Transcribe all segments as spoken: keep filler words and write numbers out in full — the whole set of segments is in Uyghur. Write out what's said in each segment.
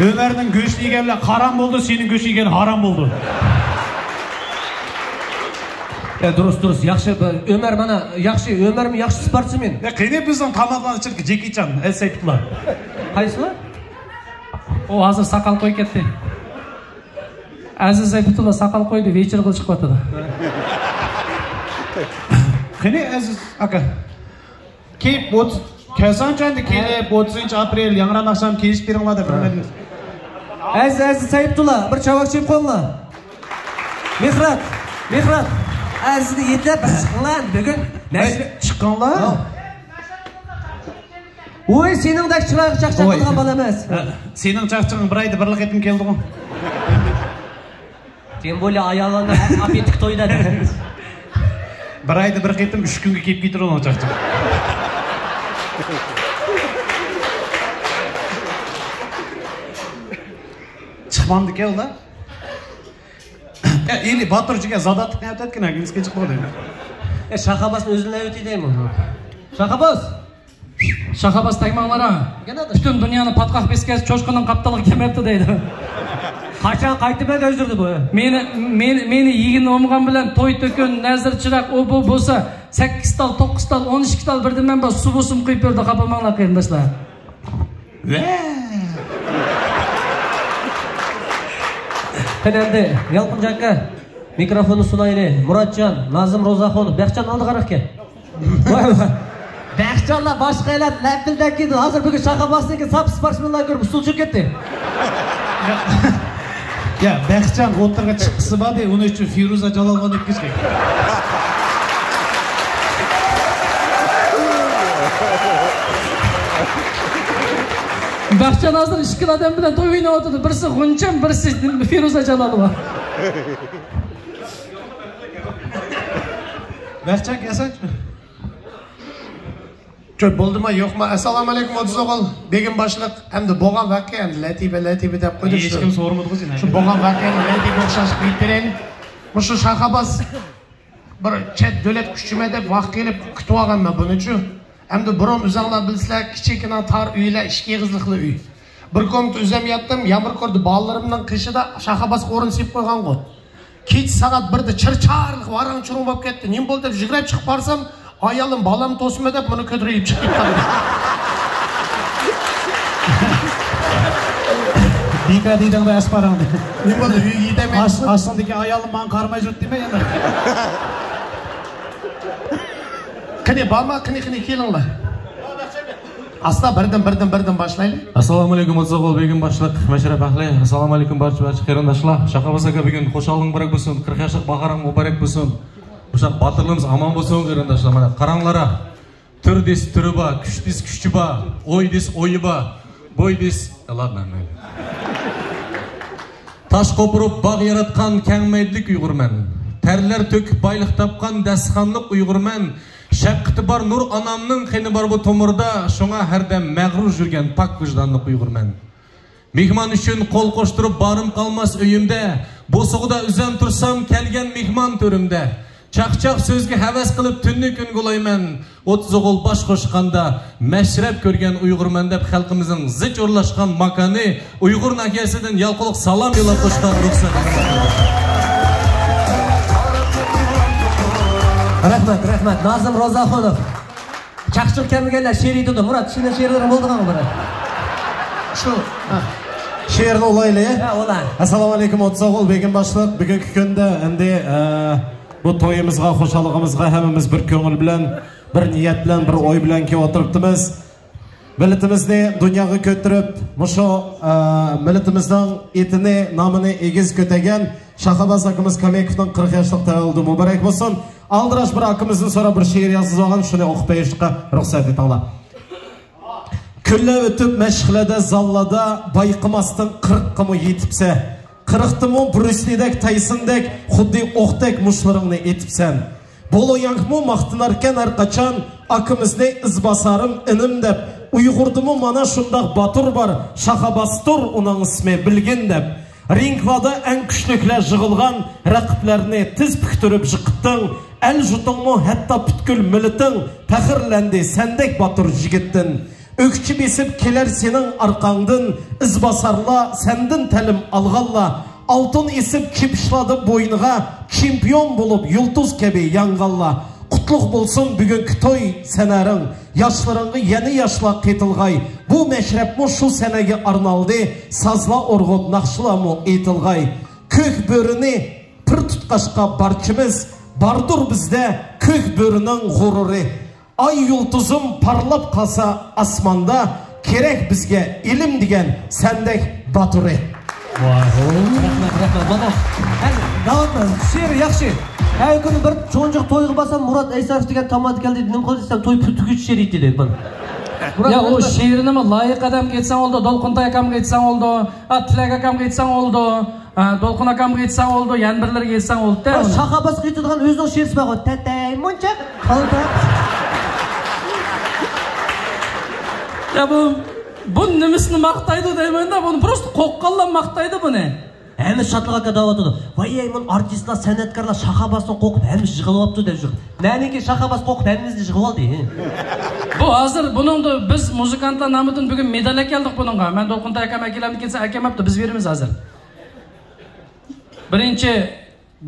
ئۆمەرنىڭ گۆشىنى يېگەنلەر قارام بولدى، سېنىڭ گۆشىنى يېگەن ھارام بولدى. يا، دۇرۇس، دۇرۇس. ياخشى، ئۆمەر مانا، ياخشى، ئۆمەرمۇ ياخشى سپورتسمېن. يا، قېنى بىزنىڭ تامادىلارنىڭ ئىچىدىكى جېكى چان، ئەزىز سەيپۇتۇللا. قايسىلار؟ ئۇ ھازىر ساقال قويۇپ كەتتى. ئەزىز سەيپۇتۇللا ساقال قويدى، ۋېچېرغا چىقىۋاتىدۇ. قېنى، ئەزىز ئاكا. كېلىپ، ئوتتۇز، كەلسەڭچۇ ئەمدى كېلىپ، ئوتتۇزىنچى ئاپرېل، ياڭران ئاخشام كېلىشىپ بېرىڭلار دەپ بىر مەجلىس. ئەزىز، ئەزىز سەيپۇتۇللا، بىر چاۋاك چېيىپ قويۇڭلار. مېھرات، مېھرات. ئەزىزنى يېتىلەپ بىر چىقىڭلار، بۈگۈن ھەي، نەشر-، چىقىڭلار. ھە. ۋوي، سېنىڭدەك چىرايغا چاقچاق قىلىدىغان بالا ئەمەس. ھە، سېنىڭ چاقچىقىڭ بىر ئايدا بىرلا قېتىم كېلىدىغۇ. تىم بولى ئايالىڭنى ئاپېتىك تويدا دە. بىر ئايدا بىر قېتىم ئۈچ كۈنگە كېلىپ كېتىدۇ ئۇنىڭ چاقچىقى. چىقمامدىكەن ئۇلار. يا، ئېلى باتۇر جىگەر زاداتلىق نەۋتەتكىن ئەگىنسىكە چىقمىدى. يا، شاخاباسنى ئۆزۈنلەۋېتى دەيمۇ. شاخاباس! شاخاباس تەگمەڭلار ھە. پۈتۈن دۇنيانى پاتقاق بېسىپ كەلسە چوشقىنىڭ قاپتىلىغا كەلمەپتۇ دەيدۇ. قاچان قايتىمەن ئۆزلىرىنى بۇ؟ مېنى، مېنى، مېنى يېگىنى ئومغان بىلەن توي تۆكۈن، نەزىر چىراغ، ئۇ بۇ بولسا سەككىز تال، توققۇز تال، ئون ئىككى تال بىردىن مەن بار سۇ بوسۇم قۇيۇپ بېرىدۇ، خاپا بولماڭلار قېرىنداشلار. ۋە. قېنى ئەمدى يالقۇنجان ئاكا، مىكروفوننى سۇنايلى. مۇراتجان، نازىم روزاخۇنوف، بەختجان ئالدىغا قاراپ كەل. ۋاي، ۋاي. بەختجانلار باشقا ئەلەر لەپىلدەپ كېتىدۇ. ھازىر بۈگۈن شاخاباسنىڭكى ساپ سپورتسمېنلار كۆرۈپ ئۇسسۇل چۈشۈپ كەتتى. يا، بەختجان ئوتتۇرىغا چىققۇسى بار دەي، ئۇنىڭ ئۈچۈن فىرۇزە جالالغا ئۆتكۈزگەن. بەختجان ھازىر ئىككىلا ئادەم بىلەن توي ئويناۋاتىدۇ. بىرسى غۇنچەم، بىرسى فىرۇزە جالالوۋا. بەختجان كەلسەڭچۇ. چوي، بولدىما يوقما؟ ئەسسالامۇئەلەيكۇم، ئوتتۇز ئوغۇل، بېگىم باشلىق. ئەمدى بولغان ۋەقە، ئەمدى لەتىپە، لەتىپە دەپ قويدۇق. ھېچكىم سورىمىدىغۇ سېنى. شۇ بولغان ۋەقەنى لەتىپە ئوخشاش قىلىپ بېرەيلى. مۇشۇ شاخاباس بىر چەت دۆلەت كۈچىمە دەپ ۋاقىت قىلىپ كۈتۈۋالغانمەن بۇنىچۇ. ئەمدى بۇرۇن ئۆزەڭلار بىلىسىلەر، كىچىككىنە تار ئۆيلەر، ئىككى ئېغىزلىقلا ئۆي. بىر كومنات ئۆزەم ياتتىم، يامغۇر كۆردى، بالىلىرىمنىڭ قېشىدا شاخاباسقا ئورۇن سېلىپ قويغانغۇ. كېچە ساغات بىردە چىر-چارلىق ۋاراڭ-چۇرۇڭ بولۇپ كەتتى. نېمە بولدى دەپ يۈگۈرۈپ چىقىپ بارسام، ئايالىم بالام توسما دەپ مېنى كۆتۈرۈپ چىقىپ كەتتى. بىكار دېدىڭدە ئەسپاراڭنى. نېمە بولدى؟ ئۆيگە يېتەلمەي ئاش-، ئاشۇندىكى ئايالىم ماڭا قارىماي يۈرۈپتىمەن يەنە. قېنى، بارما؟ قېنى، قېنى، كېلىڭلار. ئاستا، بىردىن، بىردىن، بىردىن باشلايلى. ئەسسالامۇئەلەيكۇم، ئوتتۇز ئوغۇل، بېگىم باشلىق، مەشرەپ ئەھلى. ئەسسالامۇئەلەيكۇم، بارچە، بارچە قېرىنداشلار. شاخاباس ئاكا، بۈگۈن خۇشاللىقىڭ مۇبارەك بولسۇن. قىرىق ياشلىق باھارىڭ مۇبارەك بولسۇن. مۇشۇنداق باتۇرلىرىمىز ئامان بولسۇن، قېرىنداشلار. مانا قاراڭلارا. تۈر دېسە تۈرى بار، كۈچ دېسە كۈچى بار، ئوي دېسە ئويى بار، بوي دېسە، يالا، مەن مەيلى. تاش قوپۇرۇپ باغ ياراتقان كەڭ مەيدىلىك ئۇيغۇرمەن. تەرلەر تۆكۈپ بايلىق تاپقان دەستىخانلىق ئۇيغۇرمەن. شەپقىتى بار نۇر ئانامنىڭ قېنى بار بۇ تومۇردا، شۇڭا ھەردەم مەغرۇر يۈرگەن پاك ۋىجدانلىق ئۇيغۇرمەن. مېھمان ئۈچۈن قول قوشتۇرۇپ بارىم قالماس ئۆيۈمدە. بوسۇغىدا ئۆزەم تۇرسام كەلگەن مېھمان تۆرۈمدە. چاقچاق سۆزگە ھەۋەس قىلىپ تۈننى كۈنگە ئۇلايمەن. ئوتتۇز ئوغۇل باش قوشقاندا مەشرەپ كۆرگەن ئۇيغۇرمەن دەپ خەلقىمىزنىڭ زىچ ئورۇنلاشقان ماكانى ئۇيغۇر ناھىيەسىدىن يالقۇنلۇق سالام يوللاپ قوشقان رۇخسەت. رەھمەت، رەھمەت. نازىم روزاخۇنوف. چاقچىق كەلمىگەنلەر شېئىر ئېيتىدۇ. مۇرات، سېنىڭ شېئىرلىرىڭ بولىدىغانغۇ بىر. شۇ، ھە. شېئىرنى ئۇلايلى. ھە، ئۇلا. ئەسسالامۇئەلەيكۇم، ئوتتۇز ئوغۇل، بېگىم باشلىق. بۈگۈنكى كۈندە ئەمدى، ئە، بۇ تويىمىزغا، خۇشاللىقىمىزغا ھەممىمىز بىر كۆڭۈل بىلەن، بىر نىيەت بىلەن، بىر ئوي بىلەن كېلىپ ئولتۇرۇپتىمىز. مىللىتىمىزنى دۇنياغا كۆتۈرۈپ، مۇشۇ، ئە، مىللىتىمىزنىڭ ئېتىنى، نامىنى ئېگىز كۆتەرگەن شاخاباس ئاكىمىز كامېكوفنىڭ قىرىق ياشلىق تەۋەللۇدى مۇبارەك بولسۇن. ئالدىراش بىر ئاكىمىزدىن سوراپ بىر شېئىر يازغۇزۇۋالغان، شۇنى ئوقۇپ بېرىشقا رۇخسەت ئېتىڭلار. كۈنلەر ئۆتۈپ مەشىقلەردە، زاللاردا بايقىماستىن قىرىققىمۇ يېتىپسەن. قىرىقتىمۇ برۇسلىدەك، تايسندەك، خۇددى ئوقتەك مۇشتلىرىڭنى ئېتىپسەن. بولو ياڭمۇ ماختىناركەن ھەر قاچان، ئاكىمىزنى ئىزباسارىم ئىنىم دەپ. ئۇيغۇردىمۇ مانا شۇنداق باتۇر بار، شاخاباستۇر ئۇنىڭ ئىسمى بىلگىن دەپ. رىڭگلاردا ئەڭ كۈچلۈكلەر يىغىلغان، رەقىبلەرنى تېز پۈكتۈرۈپ يىقىتتىڭ. ئەل-يۇرتۇڭمۇ، ھەتتا پۈتكۈل مىللىتىڭ پەخىرلەندى سەندەك باتۇر يىگىتتىن. ئۆكچە بېسىپ كېلەر سېنىڭ ئارقاڭدىن، ئىزباسارلار سەندىن تەلىم ئالغانلار، ئالتۇن ئېسىپ كېپىشلاردا بوينىغا، چېمپىيون بولۇپ يۇلتۇز كەبى يانغانلار. قۇتلۇق بولسۇن بۈگۈنكى توي سەنەرىڭ، ياشلىرىڭغا يەنە ياشلار قېتىلغاي. بۇ مەشرەپمۇ شۇ سەنەگە ئارنالدى، سازلار ئۇرغۇپ، ناخشىلارمۇ ئېيتىلغاي. كۆك بۆرىنى پىر تۇتقاچقا بارچىمىز، باردۇر بىزدە كۆك بۆرىنىڭ غۇرۇرى. ئاي يۇلتۇزۇم پارلاپ قالسا ئاسماندا، كېرەك بىزگە ئىلىم دېگەن سەندەك باتۇرى. ۋاي. رەھمەت، رەھمەت. مانا، ھەم داۋاملىق شېئىر ياخشى. ھەر كۈنى بىر چوڭچۇق تويغا بارسام، مۇرات ئەيساروف دېگەن تامادە كەلدى، نېمە قىلدى دېسەم، توي پۈتتۈرگۈچە شېئىر ئېيتتى دېدى. مۇرات، يا، ئۇ شېئىرنىمۇ لايىق ئادەمگە ئېيتساڭ بولىدۇ، دولقۇن تاي ئاكامغا ئېيتساڭ بولىدۇ، ئا، تىلەك ئاكامغا ئېيتساڭ بولىدۇ. ھە، دولقۇن ئاكامغا ئېيتساڭ بولىدۇ، يەنە بىرلىرىگە ئېيتساڭ بولىدۇ-دە. بىر شاخاباسقا ئېيتىدىغان ئۆزىنىڭ شېئىرى بار-غۇ، تەتەي مۇنچاق قالدى. يا بۇ، بۇ نېمىسىنى ماختايدۇ دەيمەن-دە، بۇنى پروستو قورققانلا ماختايدۇ بۇنى. ھەممە شادلىق ئاكا دەۋاتىدۇ. ۋاي، مۇن ئارتىسلار، سەنئەتكارلار شاخاباستىن قورقۇپ ھەممىسى يىغلىۋاپتۇ دەپ يۈر. نەنىكى شاخاباس قورقۇپ ھەممىمىزنى يىغلىۋالدى. بۇ ھازىر بۇنىڭدا بىز مۇزىكانتلار نامىدىن بۈگۈن مېدال ئەكەلدۇق بۇنىڭغا. مەن دولقۇن تاي ئاكام ئەكېلەمدۇ كەلسە ئەكەلمەپتۇ، بىز بېرىمىز ھازىر. بىرىنچى،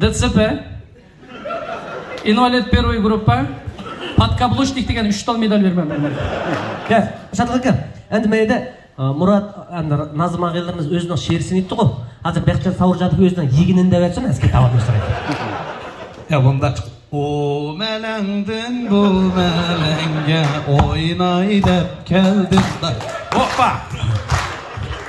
دىتسىپى، ئىنۋالىد پېرۋوي گۇرۇپپا، پادكابلۇشنىك دېگەن ئۈچ تال مېدال بېرىمەن. يا، شادلىق ئاكا، ئەمدى مەيدە، ئا، مۇرات، ئەمدى نازىم ئاغىلىرىمىز ئۆزىنىڭ شېئىرىسىنى ئېيتتىغۇ. ھازىر بەختىيار ساۋۇرجانوف ئۆزىنىڭ يېگىنىنى دەۋەتسۇن، ئەسكى تاۋاتمىسىراي. يا، بۇنداق. ئۇ مەلەڭدىن بۇ مەلەڭگە ئويناي دەپ كەلدىم. ھوپپا!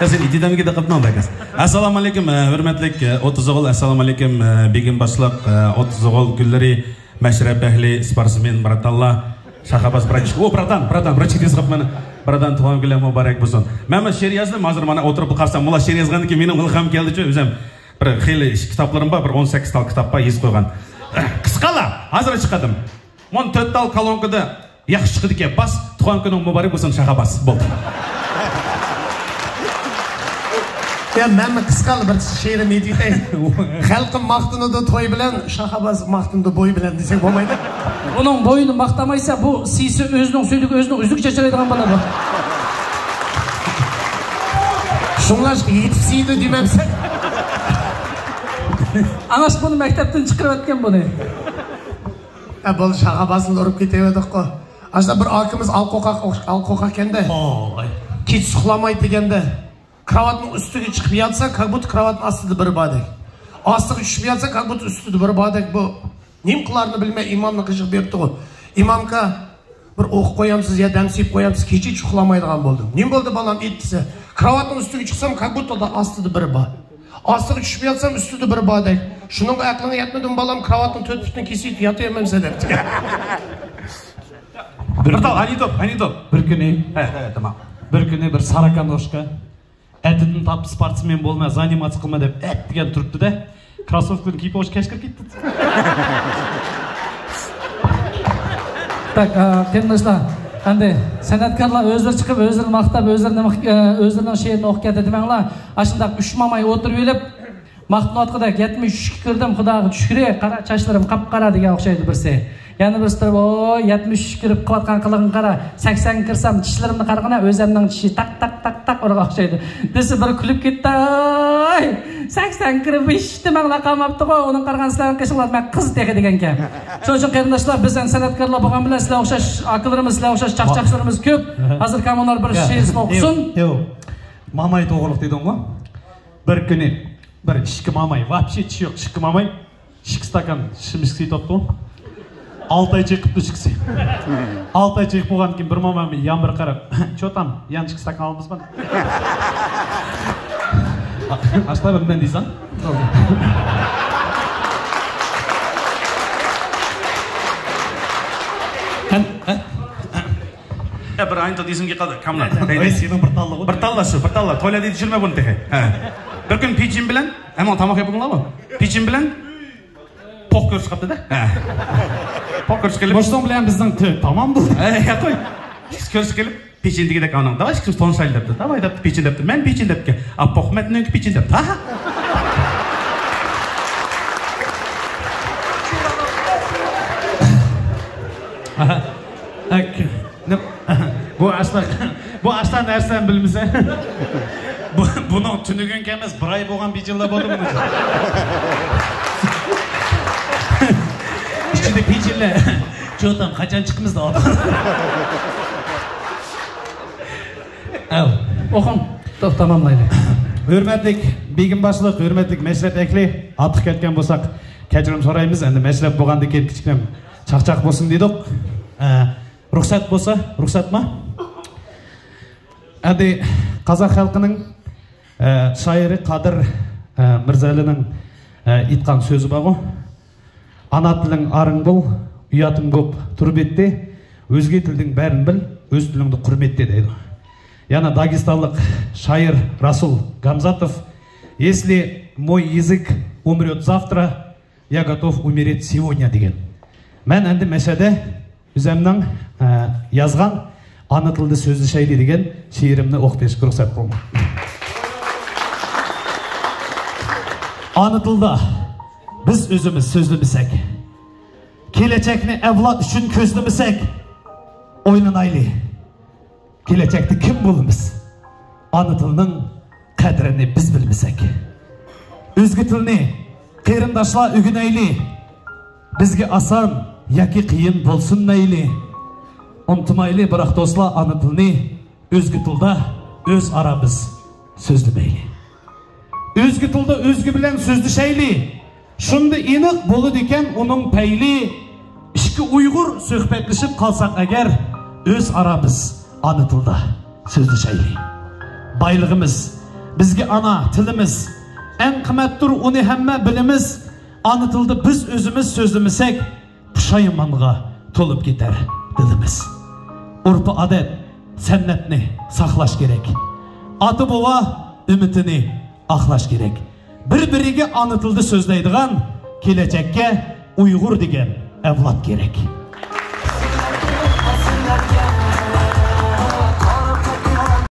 ئەسلى ئىدىدەمگە دىققەت قىلماڭ، بەكەس. ئەسسالامۇئەلەيكۇم، ھۆرمەتلىك ئوتتۇز ئوغۇل، ئەسسالامۇئەلەيكۇم، بېگىم باشلىق، ئوتتۇز ئوغۇل گۈللىرى، مەشرەپ ئەھلى، سپورتسمېن، براتانلار، شاخاباس، براتىشكا، ئۇ، براتان، براتان، بىر چېكىتىسى قاپمەن، براتان، تۇغۇلغان كۈنلەر مۇبارەك بولسۇن. مەن بۇ شېئىر يازدىم، ھازىر مانا ئولتۇرۇپ قارىسام، مۇلا شېئىر يازغاندىن كېيىن مېنىڭ ئىلھام كەلدىچۇ، ئۆزۈم بىر خېلى كىتابلىرىم بار، بىر ئون سەككىز تال كىتاب بار، يېزىپ قويغان. قىسقىلا، ھازىر چىقاردىم. مۇن تۆت تال كالونكىدا ياخشى چىقىدىكەن، باس، تۇغان كۈنۈڭ مۇبارەك بولسۇن، شاخاباس. بولدى. يا، مەنمۇ قىسقا بىر شېئىرىم ئېيتىۋېتەي. خەلقىم ماختىنىدۇ توي بىلەن، شاخاباس ماختىنىدۇ بوي بىلەن دېسەك بولمايدۇ. ئۇنىڭ بويىنى ماختىمايسا، بۇ سىيسى ئۆزىنىڭ سۈيدۈكى ئۆزىنىڭ ئۈزۈك چاچرايدىغان بالا بۇ. شۇڭلاشقا يېتىپ سىيىدۇ دېمەمسەن. ئاڭاش بۇنى مەكتەپتىن چىقىرىۋەتكەن بۇنى. ھە، بولدى، شاخاباسنى ئۇرۇپ كېتىۋېدۇققۇ. ئاشۇنداق بىر ئاكىمىز ئالقوقاق ئوخش-، ئالقوقاق ئىكەندە. ھوي. كېچە ئۇخلىمايدىكەندە. كراۋاتنىڭ ئۈستىگە چىقىپ ياتسا، كاك بۇددا كراۋاتنىڭ ئاستىدا بىرى باردەك. ئاستىغا چۈشۈپ ياتسا، كاك بۇددا ئۈستىدە بىرى باردەك. بۇ نېمە قىلارنى بىلمەي ئىمامنىڭ قېشىغا بېرىپتىغۇ. ئىمامكا، بىر ئوقۇپ قويامسىز يا دەم سېلىپ قويامسىز، كېچىچە ئۇخلىمايدىغان بولدۇم. نېمە بولدى بالام، ئېيت دېسە، كراۋاتنىڭ ئۈستىگە چىقسام، كاك بۇددا ئاستىدا بىرى بار. ئاستىغا چۈشۈپ ياتسام، ئۈستىدە بىرى باردەك. شۇنىڭغا ئەقلىڭ يەتمىدىمۇ بالام، كراۋاتنىڭ تۆت پۇتىنى كېسىۋېتىپ ياتىۋەرمەمسەن دەپتىكەن. بىر تال ئانېكدوت، ئانېكدوت. بىر كۈنى، ھە، ھە، تامام. بىر كۈنى بىر ساراكان ئوشقا ئەتىدىن تارتىپ سپورتسمېن بولما، زانىماتسا قىلما دەپ ئەتىگەن تۇرۇپتۇ-دە، كروسوفكىنى كىيىپ ئوشۇپ كەچ كىرىپ كېتىپتۇ. تاك، ئا، قېرىنداشلار، ئەمدى سەنئەتكارلار ئۆزلىرى چىقىپ، ئۆزلىرىنى ماختاپ، ئۆزلىرىنى، ئا، ئۆزلىرىنىڭ شېئىرىنى ئوقۇپ كەتتى دېمەڭلار. ئاشۇنداق ئۈچ ماماي ئولتۇرۇۋېلىپ، ماختىنىۋاتقۇدەك، يەتمىش ئۈچكە كىردىم، خۇداغا شۈكرى، قارا، چاچلىرىم قاپقارا دېگەن ئوخشايدۇ بىرسى. يەنە بىرسى تۇرۇپ، ۋوي، يەتمىش ئۈچكە كىرىپ قىلىۋاتقان قىلىقىڭغا قارا، سەكسەنگە كىرسەم، چىشلىرىمنى قارىغىنا، ئۆزەمنىڭ چىشى تاق، تاق، تاق، تاق ئۇرغان ئوخشايدۇ دېسە، بىرى كۈلۈپ كېتىپتۇ. ئاي، سەكسەنگە كىرىپ ھېچ نېمەڭلار قالماپتىغۇ، ئۇنىڭغا قارىغاندا سىلەرنىڭ قېشىڭلاردا مەن قىز تېخى دېگەنكەن. شۇنىڭ ئۈچۈن قېرىنداشلار، بىز ئەمدى سەنئەتكارلار بولغان بىلەن سىلەر ئوخشاش ئاكىلىرىمىز، سىلەر ئوخشاش چاقچاقلىرىمىز كۆپ. ھازىر كامونار بىر شېئىرىسىنى ئوقۇسۇن. ماماي توغرىلىق دېدىڭغۇ؟ بىر كۈنى بىر ئىككى ماماي، ۋاپشې چىشى يوق ئىككى ماماي ئىككى ستاكان شىمىسكىي توپتۇ. ئالتە ئاي چېقىپتۇ ئىككىسى. ئالتە ئاي چېقىپ بولغاندىن كېيىن بىر ماماي يان بىر قاراپ، چوتام، يەنە ئىككى ستاكان ئالىمىزمۇ؟ ئاشۇنداق بىر مەن دېسەم. يا، بىر ئاينى دېسىمگە قالدى، كاملار. ئەي، سېنىڭ بىر تاللىغۇ. بىر تاللا شۇ، بىر تاللا. تويلار دېدى، چۈشۈرمە بۇنى تېخى. ھە. بىر كۈن پېچىن بىلەن، ھەممە تاماق يەپ بولدۇڭلارمۇ؟ پېچىن بىلەن پوق كۆرۈشۈپ قاپتۇ-دە. ھە. پوق كۆرۈشۈپ كېلىپ. مۇشۇنىڭ بىلەن بىزنىڭ تامام بولدى. ھە، يا قوي. كۆرۈشۈپ كېلىپ، پېچىن دېگۈدەك ئاناڭ. داۋاي، ئىككىمىز تونۇشايلى دەپتۇ. داۋاي دەپتۇ، پېچىن دەپتۇ. مەن پېچىن دەپتىكەن. ئا، پوق مەتنىڭكى پېچىن دەپتۇ. ھا؟ ئاھا. ئەك-، نېمە؟ بۇ ئەسلا، بۇ ئەسلا نەرسىلەرنى بىلمىسە. بۇ، بۇنىڭ تۈنۈگۈنكى ئەمەس، بىر ئاي بولغان بىجىللار بولدى بۇنىڭ. ئىچىدە بىجىللار. چوتام، قاچان چىقىمىز دەۋاتىدۇ. ئەو. ئوقۇڭ. توپ، تاماملايلى. ھۆرمەتلىك بېگىم باشلىق، ھۆرمەتلىك مەشرەپ ئەھلى، ئارتۇق كەتكەن بولساق كەچۈرۈم سورايمىز. ئەمدى مەشرەپ بولغاندىن كېيىن كىچىككىنە چاقچاق بولسۇن دېدۇق. ئە، رۇخسەت بولسا، رۇخسەتما؟ ئەمدى قازاق خەلقىنىڭ، ئە، شائىرى قادىر، ئە، مىرزالىنىڭ، ئە، ئېيتقان سۆزى بارغۇ. «Ана тілің арың бол, ұятың көп, тұр бетте, өзге тілдің бәрін біл, өз тіліңді құрметте» دەيدۇ. يەنە داگېستانلىق شائىر رەسۇل گامزاتوف: «Если мой язык умрёт завтра, я готов умереть сегодня» دېگەن. مەن ئەمدى مەشەدە ئۆزەمنىڭ، ئە، يازغان «ئانا تىلدا سۆزلىشەيلى» دېگەن شېئىرىمنى ئوقۇپ بېرىشكە رۇخسەت قىلىڭلار. ئانا تىلدا بىز ئۆزىمىز سۆزلىمىسەك، كېلەچەكنى ئەۋلاد ئۈچۈن كۆزلىمىسەك، ئويلىنايلى، كېلەچەكتە كىم بولىمىز؟ ئانا تىلنىڭ قەدرىنى بىز بىلمىسەك. ئۆزگە تىلنى قېرىنداشلار ئۆگىنەيلى. بىزگە ئاسان ياكى قىيىن بولسۇن مەيلى. ئۇنتۇمايلى، بىراق دوستلار، ئانا تىلنى ئۆزگە تىلدا ئۆزئارا بىز سۆزلىمەيلى. ئۆزگە تىلدا ئۆزگە بىلەن سۆزلىشەيلى. شۇندا ئېنىق بولىدىكەن ئۇنىڭ پەيلى. ئىككى ئۇيغۇر سۆھبەتلىشىپ قالساق ئەگەر، ئۆزئارا بىز ئانا تىلدا سۆزلىشەيلى. بايلىقىمىز بىزگە ئانا تىلىمىز. ئەڭ قىممەتتۇر ئۇنى ھەممە بىلىمىز. ئانا تىلدا بىز ئۆزىمىز سۆزلىمىسەك، پۇشايمانغا تولۇپ كېتەر دىلىمىز. ئۇرپ-ئادەت، سەنئەتنى ساقلاش كېرەك. ئاتا-بوۋا ئۈمىدىنى ئاقلاش كېرەك. بىر-بىرىگە ئانا تىلدا سۆزلەيدىغان، كېلەچەككە ئۇيغۇر دېگەن ئەۋلاد كېرەك.